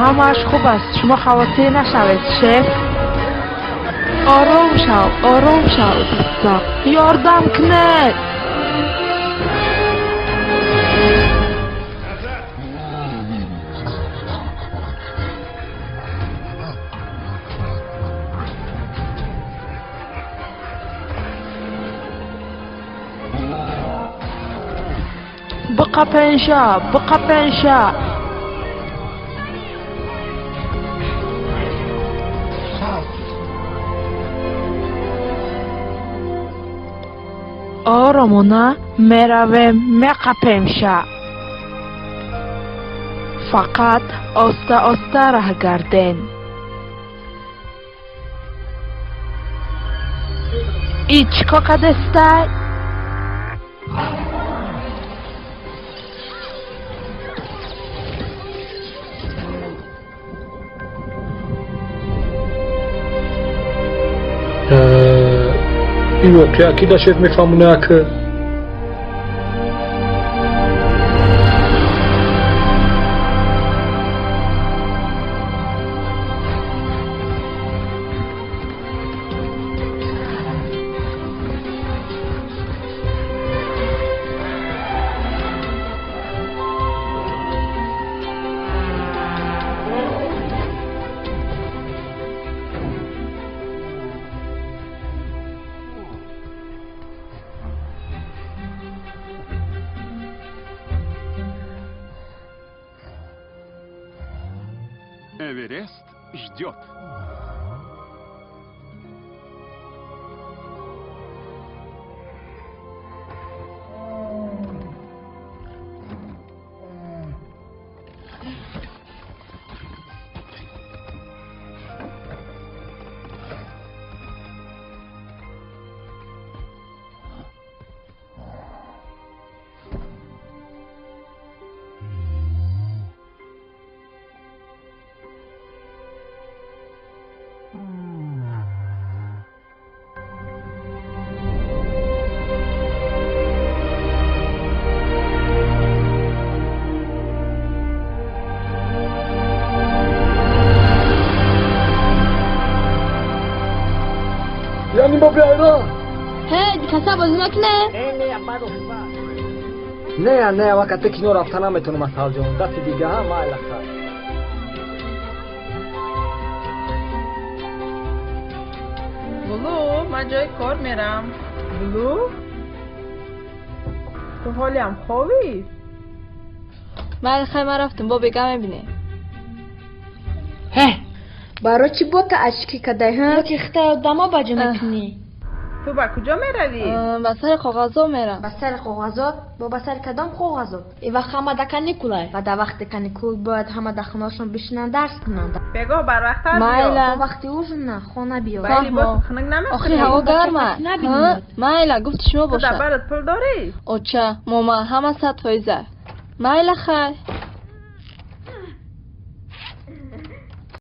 Ҳамааш хуб аст, шумо хавотир нашавед, шеф. Ором шав, ором шав, дӯстон. Ёрдам кунед! Биқапенша, биқапенша. Оромона меравем, меқапемша. Фақат оста-оста раҳ гарден. И чӣ кор кардестай? Ин воқеа ки да шеф мефаҳмонад ки Эверест ждет. Яъне ма биайра? Ҳе, каса бозӣ мекунӣ? Не, не, вақте кино рафта наметонам, Асалҷон. Дафи дига, ҳа, майла, хай. Булу, ман ҷои кор мерам. Булу, ту ҳолиам хобӣ? Майли, хай, ман рафтам, бо бега мебинем. Ҳе, Барои чӣ бота очки кадай, ҳа? Ёки хитай одамо баҷо мекунӣ? Ту ба куҷо меравӣ? Ба сари коғазо мерам. Ба сари коғазот? Бо ба сари кадом коғазот? И вақт ҳама да каникулай. Ва дар вақти каникул бояд ҳама дар хонаашон бишинанд, дарс кунанд. Бегоҳ барвақттар биё. Майла. То вақти ужина хона биё. Ба либоси хунук намехӯрӣ? Охири ҳаво гарма. Набинед. Майла, гуфти шумо Ту дар бошад. барат пул дорӣ? Оча, мома, ҳама 100%. Майла, хай.